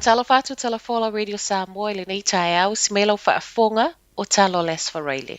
Faatalofa atu Tala Folau Radio Samoa i lenei taeao, si mea lau faafofoga o tala o le Aso Faraile.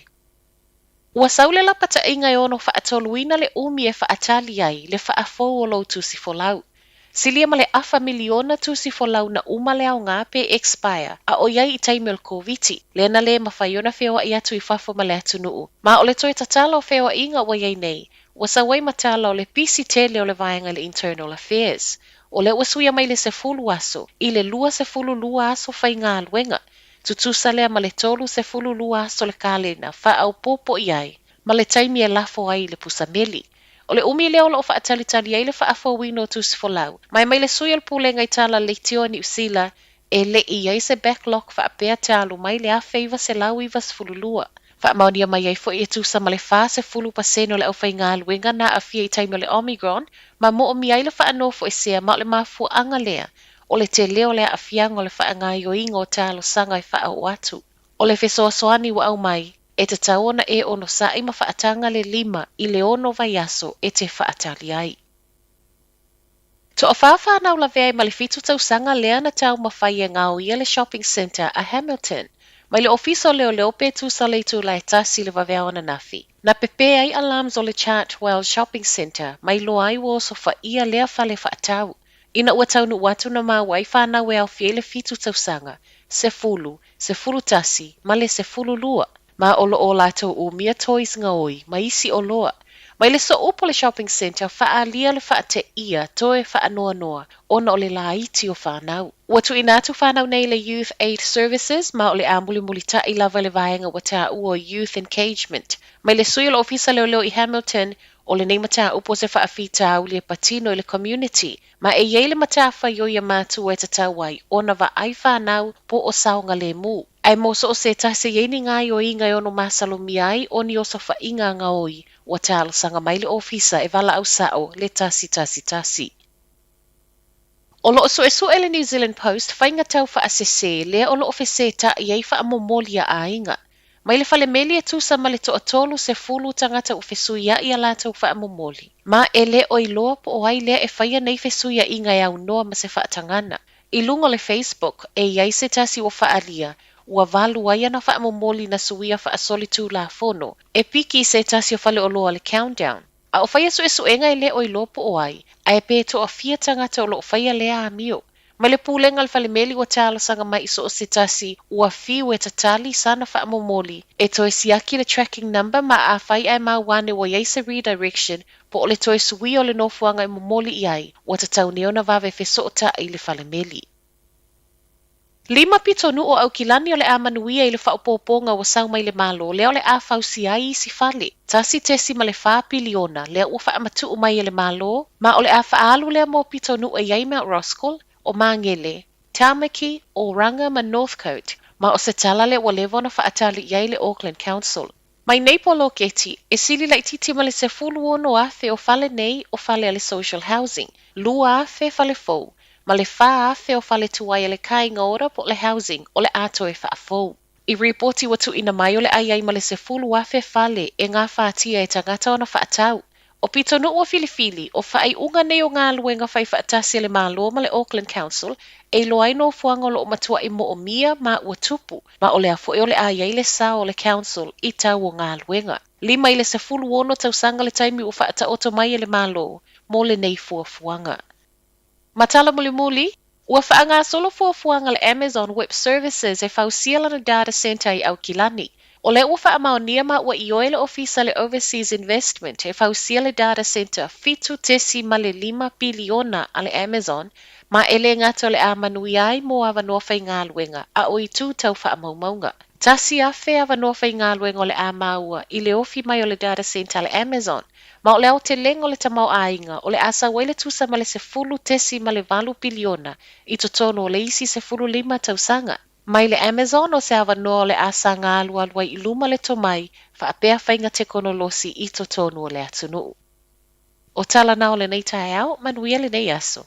Ua sau le lapataiga e ono faatoluina le umi e faatali ai le faafou o lou tusi folau. Silia ma le afa miliona tusi folau na uma le aoga pe expire a o i ai i taimi o le Koviti, lea na le mafai ona feoai atu i fafo ma le atunuu. Ma o le toe tatala o feoaiga ua i ai nei, ua sau ai ma tala o le pisi tele o le vaega i le Internal Affairs. O lea ua suia mai le 10 aso i le 22 aso faigaluega, tutusa lea ma le 32 aso le kalena faaopoopo i ai ma le taimi e lafo ai i le pusameli. O le umi lea o loo faatalitali ai le faafouina o tusi folau. Mai mai le sui o le pulega i tala leitioa Niu Sila e le i ai se backlog faapea talu mai le 1992. Faamaonia mai ai foi e tusa ma le 40% o le aufaigaluega na aafia i taimi o le Omicron ma moomia ai le faanofoesea ma o le mafuaaga lea o le tele o le aafiaga o le faagaoioiga o talosaga e faaoo atu. O le fesoasoani ua aumai e tatau ona e onosa'i ma faataga le 5 i le 6 vaiaso e te faatali ai. Toa whāwhānau lavea ai ma le 7 tausaga lea na taumafai e gaoia le shopping centre a Hamilton. Mai le ofisa o leoleo pe tusa le itula e 1 le vaveao ananafi. Na pepe ai alarms o le Chartwell Shopping Centre mai loa ai ua osofaia lea fale faatau. Ina ua taunuu atu na maua ai whanau e aofia i le 7 tausaga, 10, 11, ma le 12. Ma o loo lātou umia toys ngaoi, ma isi o loa. Mai le sooupu le shopping centre, whaalia le whaateia toe whaanoanoa, ona o le laiti o whanau. Ua tuuina atu whanau nei le Youth Aid Services, ma o le amulimulita'i lava le vaega ua taua o Youth Engagement. Mai le sui o le ofisa leoleo i Hamilton, o lenei mataupu o se faafitauli e patino i le community, ma e iai le matafaioi a matua e tatau ai ona vaai whanau po o saogalemu. Ae mo so o se tasi i ai ni gaoioiga e ono masalomia ai o ni osofa'iga gaoi, ua talosaga mai le ofisa e valaau sa'o le 111. O loo suesue le New Zealand Post faiga tau faasese lea o loo feseta'i ai faamomoli a aiga. Mai le falemeli e tusa ma le 30 tagata ua fesuia'i a latou faamomoli. Ma e le o iloa po o ai lea e faia nei fesuia'iga e aunoa ma se faatagana. I luga o le Facebook e i ai se tasi ua faalia, ua 8 ai ana faamomoli na suia faasolitulafono e piki i se tasi o faleoloa le Countdown. A o faia suesuega e le o iloa po o ai, ae pe toafia tagata o loo faia lea amio. Mai le pulega o le falemeli ua talosaga mai i so o se tasi ua fiu e tatali sana faamomoli e toe siaki le tracking number ma afai ae maua ane ua i ai se redirection po o le toe suia o le nofoaga e momoli i ai, ua tatau nei ona vave fesoota'i le falemeli. 5 pitonuu o Aukilani o le a manuia i le faaopoopoga ua sau mai le Malo lea o le a fausia ai isi fale. 1.4 piliona lea ua faamatu'u mai e le Malo, ma o le a faaalu lea mo pitonuu e i ai Mount Roskill, o Mangere, Tamaki, Oranga ma Northcote, ma o se tala lea ua leva ona faatali i ai le Auckland Council. Mai nei poloketi, e sili laitiiti ma le 16,000 o fale nei o fale a le social housing, 2,000 fale fou, ma le 4,000 o fale tuai a le Kāinga Ora po o le housing o le a toe faafou. I ripoti ua tuuina mai o le a i ai ma le 10,000 fale e gafatia e tagata ona faatau. O pitonuu ua filifili, o faaiuga nei o galuega faifaatasi a le Malo ma le Auckland Council e iloa ai nofoaga o loo matua'i moomia ma ua tupu, ma o lea foi o le a i ai le sao o le council i tau o galuega. 5 i le 16 tausaga le taimi ua faataoto mai e le Malo mo lenei fuafuaga. Ma tala mulimuli, ua faagasolo fuafuaga le Amazon Web Services e fausia lana data center i Aukilani. O lea ua faamaonia ma ua ioe le ofisa le Overseas Investment e fausia le data center 7.5 piliona a le Amazon, ma e le gata o le a manuia ai mo avanoa faigaluega a o itu tau faamaumauga. 1,000 avanoa faigaluega o le a maua i le ofi mai o le data center a le Amazon, ma o le aotelega o le tamaoaiga o le a sau ai le tusa ma le 10.8 piliona i totonu o le isi 15 tausaga. Mai le Amazon o se avanoa o le a saga alualu ai i luma le tomai faapea faiga tekonolosi i totonu o le atunuu. O tala na o lenei taeao, manuia lenei aso.